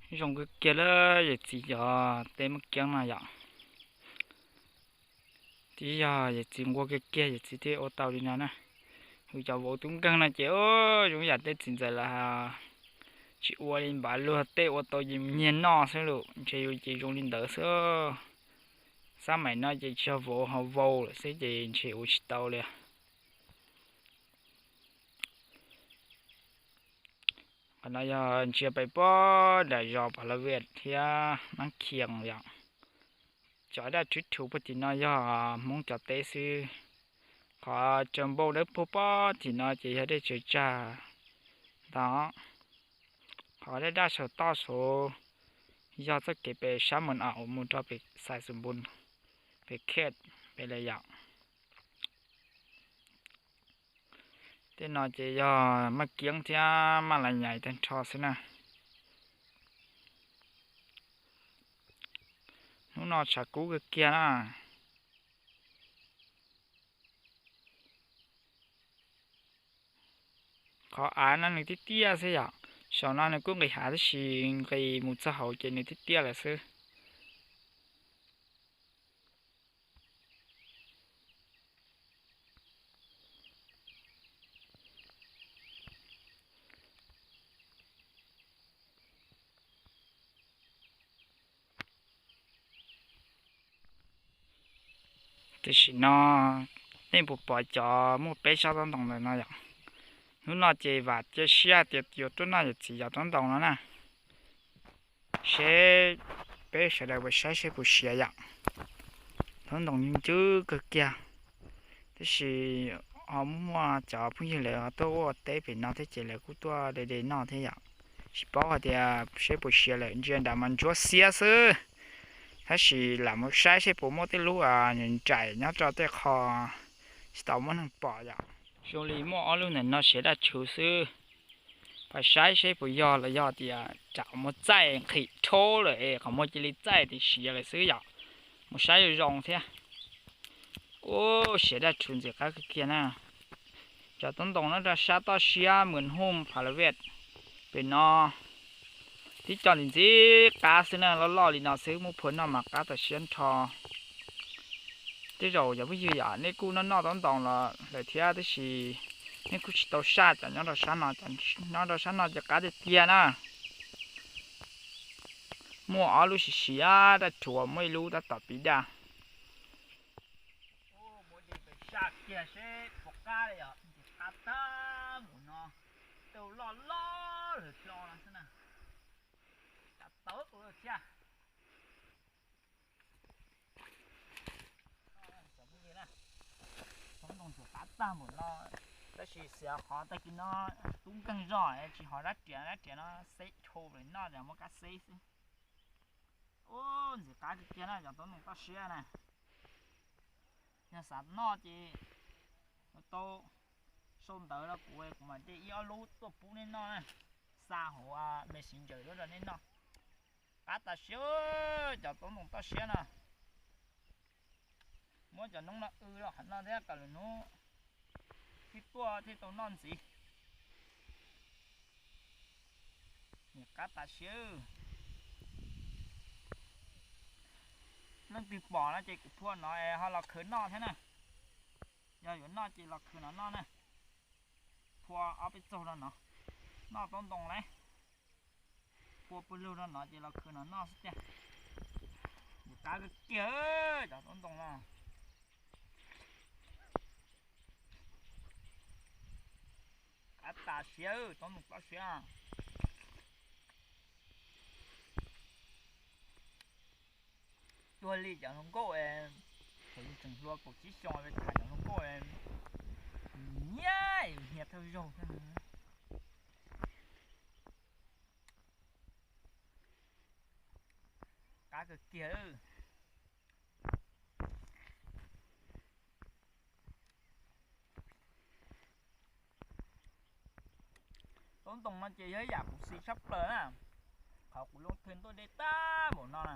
Zoo kawg kiag li, yawm txiv cov teb Mab Keeb no yom. Twb yog yawm txiv nquag kiag kiag yawm txiv thiaj ua tau li no na. Yus cov vauv tub nkeeg no ces zoo yam tej txiv ntxawm lawv tsis ua li npav luag, tej ua tau ces nyiag noj xwb lauj, ntshe yus ces zoo li ntawd xwb. Xab maim no ces tsis yog vauv ho vau lawm xwb ces ntshe ua tsis tau li. Qhov no yog ntsia pem pob nram zos Pha La Vias thiab Nab Khias yom. Cov daj rhuv rhuv puag tim no yog Hmoob cov teb xwb. Qhov tsaws npau dawb paug pob tim no ces yog dej tsaws tsag ntag. Qhov daj daj saum toj saud yog txoj kev pem sab Moos Aus mus rau pem Xais Xus Npus, pem Khet pem lawm yom. Tej no ces yog Maj Kiab thiab Maj Las Nyais tag nrho xwb na. Hnub no tshav kub kawg kiag na. Qhov av no nws tiaj tiaj xwb yom, saum no nws kuj nqis hav tab sis nqis mus txog hauv ces nws tiaj tiaj lawm xwb. Tam sim no nej puas pom cov muaj peb sab toob ntoo ntawm no yom? Hnub no ces vam cia siab tias yuav tuaj noj yawm txiv cov toob ntoo no na. Seb peb sawv daws puas saib seb puas siav yom. Toob ntoo ncw ncw kawg kiag, tab sis ho muaj muaj cov phooj ywg lawv tuaj ua teb pem no thiab ces lawv kuj tuaj de de noj thiab yom. Tsis paub hais tias seb puas siav lawm, ntsia nram mas ntsuab xiab xwb. Tab sis lam mus saib seb puas muaj tej lub nraim nyob rau tej qho tsis tau muaj neeg pom yom. Zoo li muaj ob lub ntawm no siav daj rhuv xwb. Pab saib seb puas yog los yog tias tsam qhov muag txaij nqhis dhau lawm es qhov muag cia li txaij tias siav lawm xwb yom. Mus saib zoo zoo thiab. Ub, siav daj rhuv ntxim qab kawg kiag na. Cov toob ntoo nyob rau sab toj siab Mws Hum Pha La Vej pem no, tib co ntxim ntxim qab xwb na, loj loj li no xwb muab phua noj mas qab tas siab nrho. Tej zaum cov phooj ywg yom nej kuj noj noj toob ntoo los lawm thiab tab sis nej kuj tsis tau saj cov nyob rau sab no, cov nyob rau sab no ces qab tiag tiag na. Muaj ob lub siav siav daj rhuv, muaj ib lub tab tom pib daj. Mus de pem saj kiag seb puas qab li yom, qab tag npaum no, tau loj loj lawm hlo no xwb na. Qab tau kuv thiab. Toob ntoo tsuas qab tag npaum no, tab sis xav qhov tag kis no tub nkeeg zog tsis ho rab riam, rab riam no xeb dhau lawm noj ces muab kab xeb xwb. Ub, ntxim qab kawg kiag na cov toob ntoo toj siab na. Yog xav noj ces tau sau ntawv rau kuv, kuv mam de ib ob lub tuaj pub nej noj na. Xa hauv Messenger tuaj rau nej noj. Qab tas siab cov toob ntoo toj siab no. Muab cov noob no w los qhov no thiab kom lwm hnub thiaj tuaj thiaj tau noj ntxiv. Nim qab tas siab. Leej twg pom no ces kuv phua no ho los khaws noj thiab na. Yog yuav noj ces los khaws no noj na. Phua ob peb txaug rau no, noj toob ntoo lawm. Phua pawg lug rau no ces los khaws no noj xwb tiag. Nim qab kawg kiag cov toob ntoo no. Qab tas siab, toob ntoo toj siab. Cuag li cov hluas nkauj, thaum yus tseem hluas kaum tsib xyoos tham cov hluas nkauj, nyiam yus hnia thawj zaug thiab. Qab kawg kiag. Toob ntoo no ces yog ib yam kuv xis tshaj plaws na, qhov kuv lub thwj tuaj deb tag npaum no na.